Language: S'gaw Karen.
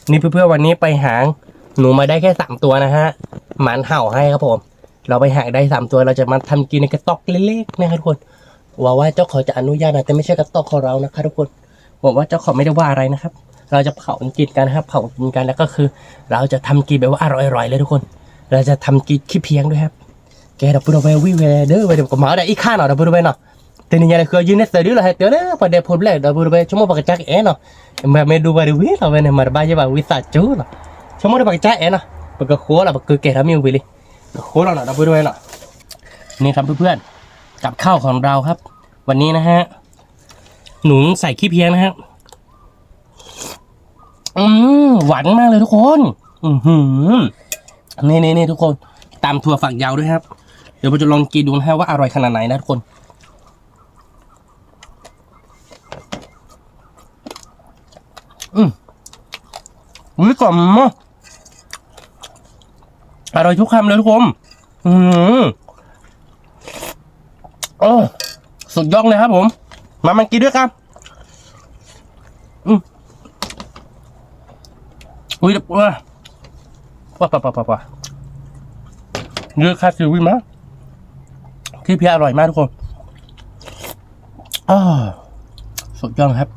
นี่เพื่อนๆ วันนี้ไปหาหนูมาได้แค่สามตัวนะฮะ หมาเห่าให้ครับผม เราไปหาได้สามตัว เราจะมาทำกินในกระต๊อบเล็กๆ นะครับทุกคน หวังว่าเจ้าของจะอนุญาตนะ แต่ไม่ใช่กระต๊อบของเรานะครับทุกคน หวังว่าเจ้าของไม่ได้ว่าอะไรนะครับ เราจะเผากินกันนะครับ เผากินกัน แล้วก็คือ เราจะทำกินแบบว่าอร่อยๆ เลยทุกคน เราจะทำกินขี้เพี้ยงด้วยครับ ကဲ ဒီပုၢ်ဒီဝဲၢ် ဝံၣ်ဝဲဒၣ် ဝဲဒၣ် ပကမၤဝဲဒၣ်အံၤခါနီၤ ဒီပုၢ်ဒီဝဲၢ်နီၤ တနံၤညါန့ၣ် ဃုယုၢ်န့ၢ်သုးဒုလီၤ ဟဲတုၤလၢပှၤဒဲဖိဘျဲၣ် ဒီပုၢ်ဒီဝဲၢ် ဆိကမိၣ်ပှၤကစၢ်ကအဲၣ်နီၤ မ့ၢ်မ့ၢ်ဒူဝဲဒၣ်ဝံၤလီၤဝဲန့ၣ် မၤတဘၣ်ယဲဘၣ်ဝံသးစူၤလီၤ ဆိကမိၣ်ဒီးပှၤကစၢ်အဲၣ်နီၤ ပကဃိလီၤ ပကကဲၤထီၣ်မ့ၢ်ဝံၤလံ ပကဃိလီၤနီၤ ဒီပုၢ်ဒီဝဲၢ်နီၤ นี่ครับเพื่อนๆ กับข้าวของเราครับ วันนี้นะฮะ หนูใส่ขี้เพี้ยงนะฮะ อืม หวานมากเลยทุกคน อือหือ นี่นี่นี่ทุกคน ตำถั่วฝักยาวด้วยครับ เดี๋ยวผมจะลองกินดูนะฮะว่าอร่อยขนาดไหนนะทุกคน อืม อุ๊ย กรอบมาก อร่อยทุกคำเลยทุกคน อืม โอ้ สุดยอดเลยครับผม มา มากินด้วยกัน อืม อุ๊ย ว้า ว้า ว้า ว้า ว้า ว้า เยอะค่ะ ซีวิมา ขี้เพี้ยอร่อยมากทุกคน อ้า สุดยอดครับ